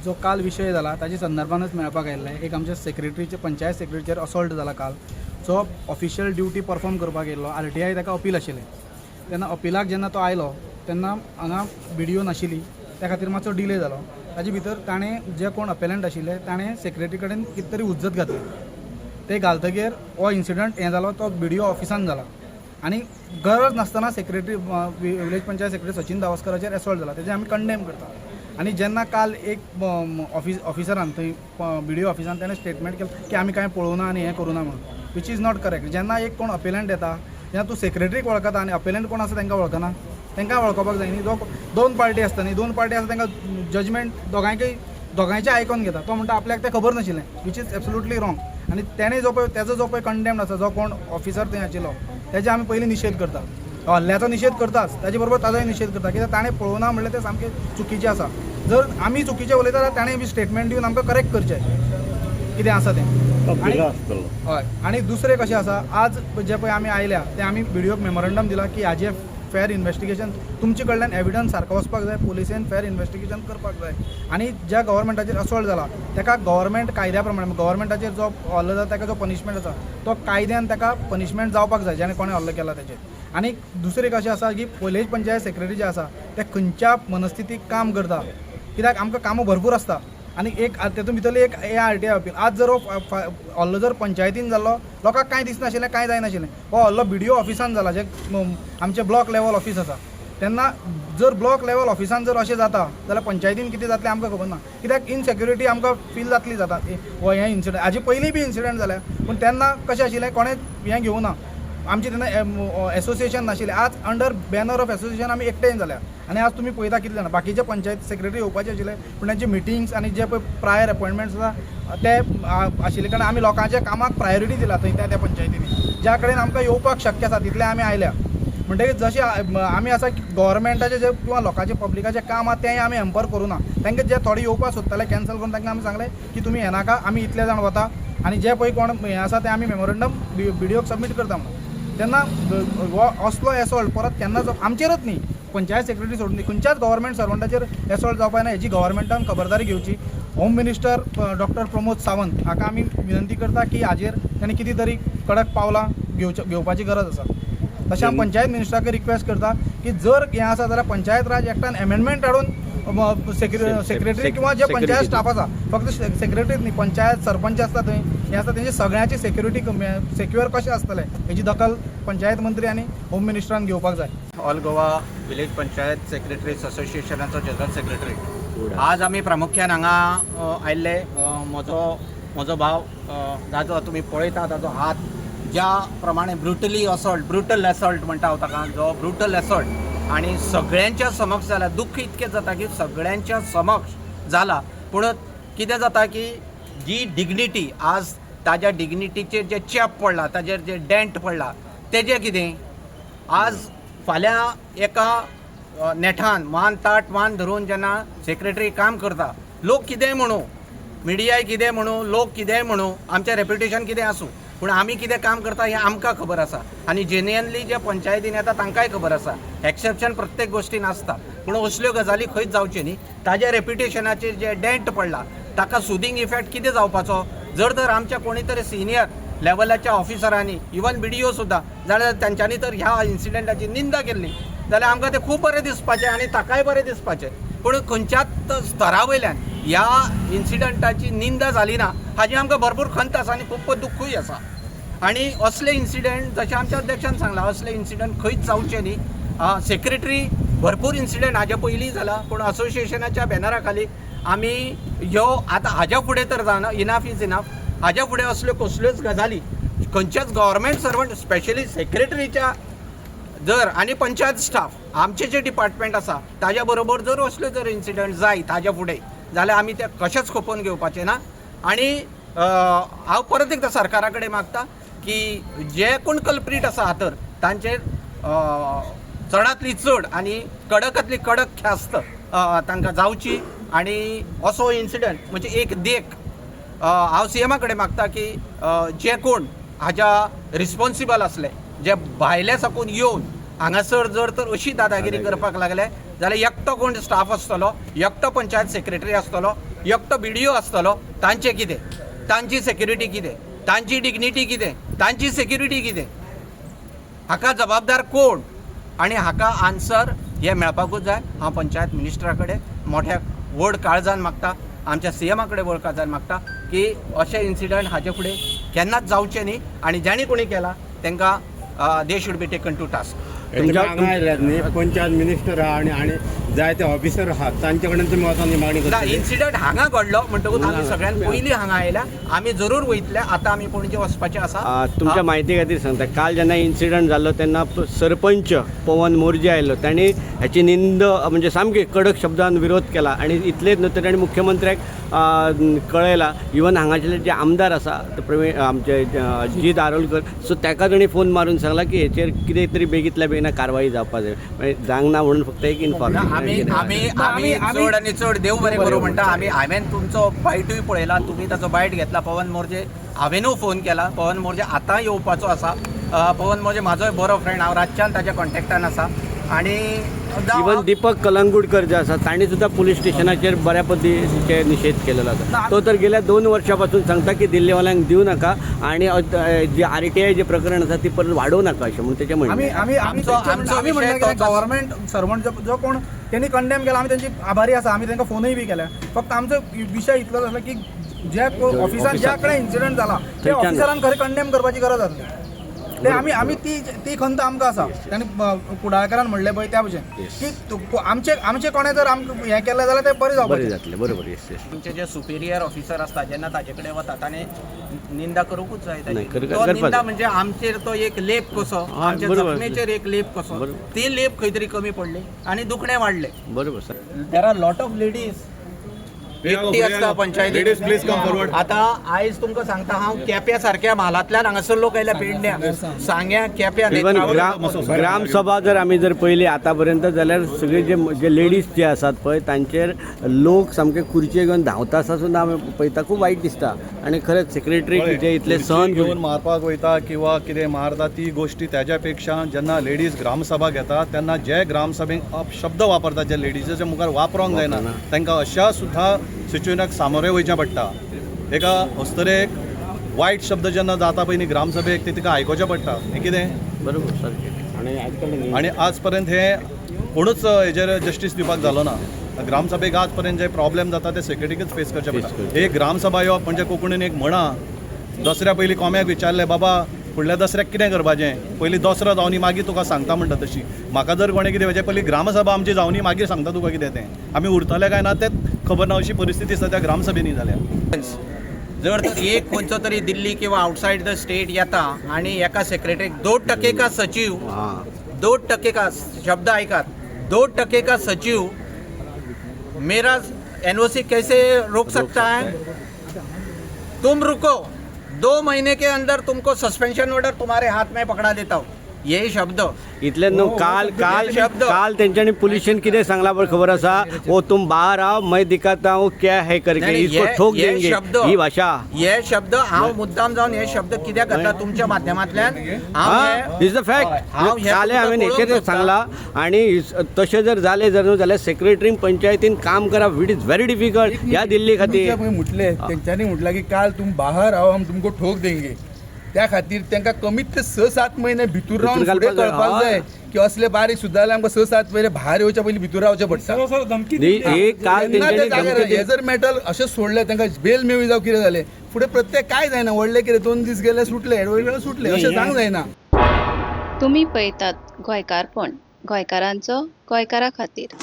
जो काल विशय जाला ताच्या संदर्भानच मेळपाक आयिल्ले. एक आमच्या सेक्रेटरीचे, पंचायत सेक्रेटरीचेर असॉल्ट जाला काल. जो ऑफिशियल ड्युटी परफॉर्म करपाक येयल्लो, आरटीआय ताका अपील आशिल्लें. तेन्ना अपिलाक जेन्ना तो आयलो तेन्ना हांगा बीडीओ नाशिल्ली, त्या खातीर मातसो डिले जालो. ताजे भितर ताणें, जे कोण अपेलंट आशिल्ले, ताणें सेक्रेटरी कडेन कितें तरी हुज्जत घातली. ते घालतगीर हो इन्सिडंट हें जालो. तो बीडीओ ऑफिसान जाला आनी गरज नासतना secretary, village panchayat secretary Sachin दावस्कराचेर एसॉल्ट जाला. तेजें आमी कंडेम करता. आनी जेन्ना काल एक ऑफिसरान थंय बीडीओ ऑफिसान तेणें स्टेटमेंट केलें की आमी कांय पळोवना आनी हें करूं ना म्हणून, which is not correct. जेन्ना एक कोण अपेलंट येता तेन्ना तूं सेक्रेटरीक वळखता आनी अपेलंट कोण आसा तांकां वळखना? तांकां वळखपाक जाय न्ही. जो दोन पार्टी आसता न्ही, दोन पार्टी आसता, तांकां जजमेंट दोगांयकय, दोगांयचें आयकोन घेता. तो म्हणटा आपल्याक तें खबर नाशिल्लें, which is absolutely wrong. आनी तेणें जो पळय, तेजो जो पळय कंडेम्ड आसा, जो कोण ऑफिसर थंय आशिल्लो, तेजे आमी पयलीं निशेध करता. हल्ल्याचो निशेध करताच, ताजे बरोबर ताजोय निशेध करता. कित्याक ताणें पळोवना म्हणल्यार तें सामकें चुकीचें आसा. जर आमी चुकीचें उलयता जाल्यार ताणें बी स्टेटमेंट दिवन आमकां करेक्ट करचें कितें आसा तें. भिला आसतलो. हय, आनी दुसरें कशें आसा, आज जे पळय आमी आयल्या ते आमी बीडीओक मेमोरंडम दिला की हाजें फेर इन्वेस्टिगेशन तुमचे कडल्यान एविडन्स सारको वचपाक जाय, पुलिसेन फेर इन्वेस्टिगेशन करपाक जाय आनी ज्या गव्हर्मेंटाचेर असॉल्ट जाला ताका गव्हर्मेंट कायद्या प्रमाणे, गव्हर्मेंटाचेर जो हल्लो जाला ताका जो पनिशमेंट आसा तो कायद्यान ताका पनिशमेंट जावपाक जाय, ज्याणे कोणें हल्लो केला तेचेर. आनी दुसरें कशें आसा की विलेज पंचायत सेक्रेटरी जे आसा ते खंयच्या मनस्थितीक काम करता? कित्याक आमकां कामां भरपूर आसता आनी एक तेतून भितरली एक ए आरटीआय अपील. आज जर हो हल्लो जर पंचायतीन जाल्लो, लोकांक कांय दिसनाशिल्लें, कांय जायनाशिल्लें. हो हल्लो बीडीओ ऑफिसान जाला, जे आमचें ब्लॉक लेवल ऑफीस आसा. तेन्ना जर ब्लॉक लेवल ऑफिसान जर अशें जाता जाल्यार पंचायतीन कितें जातलें आमकां खबर ना. कित्याक इनसेक्युरिटी आमकां फील जातली जाता. हो हें इन्सिडंट हाजे पयलीं बी इन्सिडंट जाल्या, पूण तेन्ना कशें आशिल्लें, कोणें हें घेवना. आमची तेन्ना एसोसिएशन नाशिल्लें. आज अंडर बॅनर ऑफ एसोसिएशन आमी एकठांय जाल्या आनी आज तुमी पळयता कितले जाणां. बाकीचे पंचायत सेक्रेटरी येवपाचे आशिल्ले, पूण तांचे मिटिंग्स आनी जे पळय प्रायर अपॉयंटमेंट्स आसा ते आशिल्ले कारणान आमी लोकांच्या कामाक प्रायोरिटी दिला थंय त्या त्या पंचायतींनी. ज्या कडेन आमकां येवपाक शक्य आसा तितले आमी आयल्या. म्हणटकीर जशें आमी आसा गव्हर्मेंटाचें जें किंवा लोकांचें, पब्लिकाचें काम आहा तेंय आमी हॅम्पर करूं ना. तांकां जे थोडे येवपाक सोदताले कॅन्सल करून तांकां आमी सांगलें की तुमी येनाका, आमी इतले जाण वता आनी जे पळय कोण हें आसा तें आमी मेमोरंडम बीडीओक सबमीट करता म्हणून. तेन्ना हो असलो एसॉल्ट परत केन्नाच आमचेरच न्ही, पंचायत सेक्रेटरी सोडून दी, खंयच्याच गव्हर्मेंट सर्वंटाचेर एसॉल्ट जावपाक ना, हेजी गव्हर्मेंटान खबरदारी घेवची. Home minister doctor Pramod Sawant हाका आमी विनंती करता की हाजेर ताणें कितें तरी कडक पावलां घेवपाची गरज आसा. तशें हांव पंचायत मिनिस्टराक रिक्वेस्ट करता की जर हें आसा जाल्यार पंचायत राज एक्टान एमेंडमेंट हाडून सेक्रेटरी किंवा जे पंचायत स्टाफ आसा, फक्त सेक्रेटरीच न्ही, पंचायत सरपंच आसता थंय, हें आसता, तेंचे सगळ्यांची सेक्युरिटी सेक्युअर कशें आसतलें हेजी दखल पंचायत मंत्री आनी होम मिनिस्टरान घेवपाक जाय. All Goa village panchayat secretaries असोसिएशनाचो जनरल सेक्रेटरी. आज आमी प्रामुख्यान हांगा आयिल्ले, म्हजो भाव जाचो तुमी पळयता ताजो हात ज्या प्रमाणे ब्रुटली असॉल्ट, ब्रुटल असॉल्ट म्हणटा हांव ताका, जो ब्रुटल असॉल्ट आनी सगळ्यांच्या समक्ष जाला. दुख्ख इतकें जाता की सगळ्यांच्या समक्ष जाला, पूण कितें जाता की जी डिग्निटी आज ताज्या डिग्निटीचेर जे चेप पडला, ताजेर जे डेंट पडला, तेजें कितें आज फाल्यां एका नेठान मान ताट मान धरून जेन्ना सेक्रेटरी काम करता, लोक कितेंय म्हणू, मिडियाय कितेंय म्हणू, लोक कितेंय म्हणू, आमचें रेप्युटेशन कितें आसूं, पूण आमी कितें काम करता हें आमकां खबर आसा आनी जेन्युअनली जे पंचायतीन येता तांकांय खबर आसा. एक्सेप्शन प्रत्येक गोश्टीन आसता, पूण असल्यो गजाली खंयच जावच्यो न्ही. ताज्या रेप्युटेशनाचेर जे डेंट पडला ताका सुदींग इफेक्ट कितें जावपाचो? जर तर आमच्या कोणी तरी सिनियर लेवलाच्या ऑफिसरांनी, इवन बीडीओ सुद्दां जाल्यार तांच्यांनी तर ह्या इन्सिडंटाची निंदा केल्ली जाल्यार आमकां तें खूब बरें दिसपाचें आनी ताकाय बरें दिसपाचें. पूण खंयच्याच स्तरा वयल्यान ह्या इन्सिडंटाची निंदा जाली ना हाजी आमकां भरपूर खंत आसा आनी खूब दुख्खूय आसा. आनी असले इन्सिडंट, जशें आमच्या अध्यक्षान सांगलां, असले इन्सिडंट खंयच जावचे न्ही. सेक्रेटरी भरपूर इन्सिडंट हाज्या पयलीं जाला, पूण असोसिएशनाच्या बॅनरा खाली आमी ह्यो आतां हाज्या फुडें तर जावना. Enough is enough. हाज्या फुडें असल्यो कसल्योच गजाली खंयच्याच गव्हर्मेंट सर्वंट, स्पेशली सेक्रेटरीच्या जर आनी पंचायत स्टाफ आमचे जे डिपार्टमेंट आसा ताज्या बरोबर जर असल्यो जर इन्सिडंट जायत हाज्या फुडें जाल्यार आमी ते कशेंच खपोवन घेवपाचे ना. आनी हांव परत एकदां सरकारा कडेन मागता की जे कोण कल्प्रीट आसा तर तांचेर चडांतली चड आनी कडकांतली कडक ख्यास्त तांकां जावची. आनी असो इन्सिडंट म्हणजे एक देख. हांव सीएमा कडेन मागता की जे कोण हाज्या रिस्पॉन्सिबल आसले, जे भायले साकून येवन हांगासर जर तर अशी दादागिरी करपाक लागले जाल्यार एकटो कोण स्टाफ आसतलो, एकटो पंचायत सेक्रेटरी आसतलो, एकटो बीडीओ आसतलो, तांचें कितें, तांची सेक्युरिटी कितें, तांची डिग्निटी कितें, तांची सेक्युरिटी कितें, हाका जबाबदार कोण आनी हाका आन्सर हे मेळपाकूच जाय. हांव पंचायत मिनिस्टरा कडेन मोठ्या व्हड काळजान मागता, आमच्या सीएमा कडेन व्हड काळजान मागता की अशे इन्सिडंट हाचे फुडें केन्नाच जावचे न्ही आनी जांणी कोणी केला तांकां they should be taken to task. तुमच्या हांगा आयल्यात न्ही, पंचायत मिनिस्टर आहा आनी आनी जायते ऑफिसर आहात, तांचे कडेन तुमी वचोन ही मागणी ना, करतली? इन्सिडंट हांगा घडलो म्हणटकूच आमी सगळ्यान पयलीं हांगा आयल्या, आमी जरूर वयतले. आतां आमी पणजे वचपाचें आसा. तुमच्या माहिती खातीर सांगता, काल जेन्ना इन्सिडंट जाल्लो तेन्ना सरपंच पवन मोरजे आयलो, तांणी हाची निंद म्हणजे सामकी कडक शब्दान विरोध केला आनी इतलेच न्हय तर तांणी मुख्यमंत्र्याक कळयला. इवन हांगाचे जे आमदार आसा ते प्रवीण आमचे जीत आरोलकर, सो ताका ताणी फोन मारून सांगला की हेचेर कितें तरी बेगीतल्या बेगीन कारवाई जावपा जाय. म्हणजे जावंक ना म्हणून फक्त एक ना, आमी इन्फॉर्मेशन. आमी आमी चड आनी चड देव बरें करूं म्हणटा. आमी हांवें तुमचो बायटूय पळयला, तुमी ताचो बायट घेतला. पवन मोरजे हांवेनूय फोन केला, पवन मोरजे आतां येवपाचो आसा. पवन मोरजे म्हाजोय बरो फ्रेंड, हांव रातच्यान ताच्या कॉन्टेक्टान आसा. आनी इवन दीपक कलंगूटकर जे आसा तांणी सुद्दां पुलीस स्टेशनाचेर बऱ्या पद्दतीचे निशेध केलेलो आसा. तो तर गेल्या 2 वर्सां पासून सांगता की दिल्लीवाल्यांक दिवं नाका आनी जे आरटीआय जे प्रकरण आसा ती परत वाडोवं नाका अशें म्हणून तेचें आमी म्हणणें. आमी आमी आमचो आमी विशय म्हणलें तोच आसा. गव्हर्मेंट सर्वंट जो कोण त्यांनी कंडेम केला, आमी तेंची आभारी आसा, आमी तांकां फोनूय बी केल्या. फक्त आमचो विशय इतलोच आसलो की ज्या ऑफिसान ज्या कडेन इन्सिडंट जाला त्या थंयच्यान ऑफिसरान खरें कंडेम करपाची गरज आसली. ते आमी आमी ती ती खंत आमकां आसा. तांणी कुडाळकारान म्हणलें पळय त्या भशेन की आमचे आमचे कोणें जर आमकां हें केलें जाल्यार तें बरें बरें जावपाचें. जातलें, बरोबर. येस येस. आमचे जे सुपिरियर ऑफिसर आसता जेन्ना ताजे कडेन वता ताणें निंदा करूंकूच जाय नाही, ताची. तो करपाक निंदा जाय. म्हणजे आमचेर तो एक लेप कसो, हा, आमच्या बरोबर. जखमेचेर एक लेप कसो, बरोबर. ती लेप खंय तरी कमी पडली आनी दुखणें वाडलें. बरोबर sir. There are lot of ladies एकटी आसता पंचायती. Ladies, please come forward. आता आयज तुमकां सांगता हांव, केप्या सारक्या म्हालांतल्यान हांगासर लोक आयल्या, पेडण्या, सांग्या, केप्या, इवन ग्रामसभा जर आमी जर पळयली आतां पर्यंत जाल्यार सगळे जे जे लेडीज जे आसात पळय तांचेर लोक सामके खुर्चे घेवन धांवता आसा सुद्दां आमी पळयता, खूब वायट दिसता. आनी खरेंच सेक्रेटरीक जे इतले सहन घेवन मारपाक वयता किंवा कितें मारता ती गोश्टी त्याच्या पेक्षा जेन्ना लेडीज ग्रामसभा घेता तेन्ना जे ग्रामसभेक अपशब्द वापरता, जे लेडीजाच्या मुखार वापरोंक जायना, तांकां अशा सुद्दां सिच्युएशनाक सामोरे वयचें पडटा. एका अस्तरेक वायट शब्द जेन्ना जाता पळय न्ही ग्रामसभेक, ते तिका आयकोचें पडटा. हें कितें बरोबर सारकें. आनी आजकाल आनी आज पर्यंत हे कोणूच हेजेर जस्टीस दिवपाक जालो ना. ग्रामसभेक आज पर्यंत जे प्रॉब्लेम जाता ते सेक्रेटरीकच फेस करचे पडटा. एक ग्रामसभा येवप म्हणजे कोंकणीन एक म्हणा, दसऱ्या पयलीं कोम्याक विचारलें, बाबा फुडल्या दसऱ्याक कितें करपाचें, पयलीं दसरो जावनी मागीर तुका सांगता म्हणटा. तशी म्हाका जर कोणें कितें म्हणजे पयलीं ग्रामसभा आमची जावनी मागीर सांगता तुका कितें तें, आमी उरतले काय ना तें खबर ना, अशी परिस्थिती सद्या ग्रामसभेनी जाल्या. जर तर एक खंयचो तरी दिल्ली किंवा आउटसायड the state येता आनी एका सेक्रेटरीक 2% का सचिव, 2% का शब्द ऐकात, 2% का सचिव मेरा एनओसी कैसे रोक सकता है? तुम रुको, 2 महीने के अंदर तुमको सस्पेंशन ऑर्डर तुम्हारे हाथ में पकड़ा देता हूँ. ये शब्द इतले न्हू, काल काल शब्द. काल तेंच्यांनी पुलिशेन कितें सांगलां पळय खबर आसा, वो तुम बाहर आओ मैं दिखाता हूँ क्या है करके, नाही, इसको ठोक देंगे, शब्द ही भाशा. हे शब्द हांव मुद्दाम जावन हे शब्द कित्याक घातला तुमच्या माध्यमांतल्यान, हांव is the fact. हांव हे काले तुमकां हांवें कळोवंक हेचेर सोदतां. सांगला. आनी तशें जर जालें जर न्हू जाल्यार सेक्रेटरीन पंचायतीन काम करप it is very difficult ह्या दिल्ली खातीर. म्हटले तेंच्यांनी म्हटलां की काल तुम बाहर आओ हम तुमको ठोक देंगे, त्या खातीर तांकां कमीत ते 6-7 महिने भितूर रावन भितूर फुडें घालपाक जाय. कळपाक जाय की असले बारीक सुद्दां जाल्यार आमकां 6-7 महिने भायर येवच्या पयलीं भितूर रावचें पडटा. न्ही, हे काल तेन्ना ते तेंच्यांनी जाग्यार धमकी हे जर मॅटर अशें सोडलें तांकां बेल मेळ्ळी जावं कितें जालें फुडें प्रत्येक काय जायना, व्हडलें कितें 2 दीस गेले सुटले, एडवोकेट सुटले, अशें जावंक जायना. तुमी पळयतात गोंयकारपण, गोंयकारांचो गोंयकारा खातीर.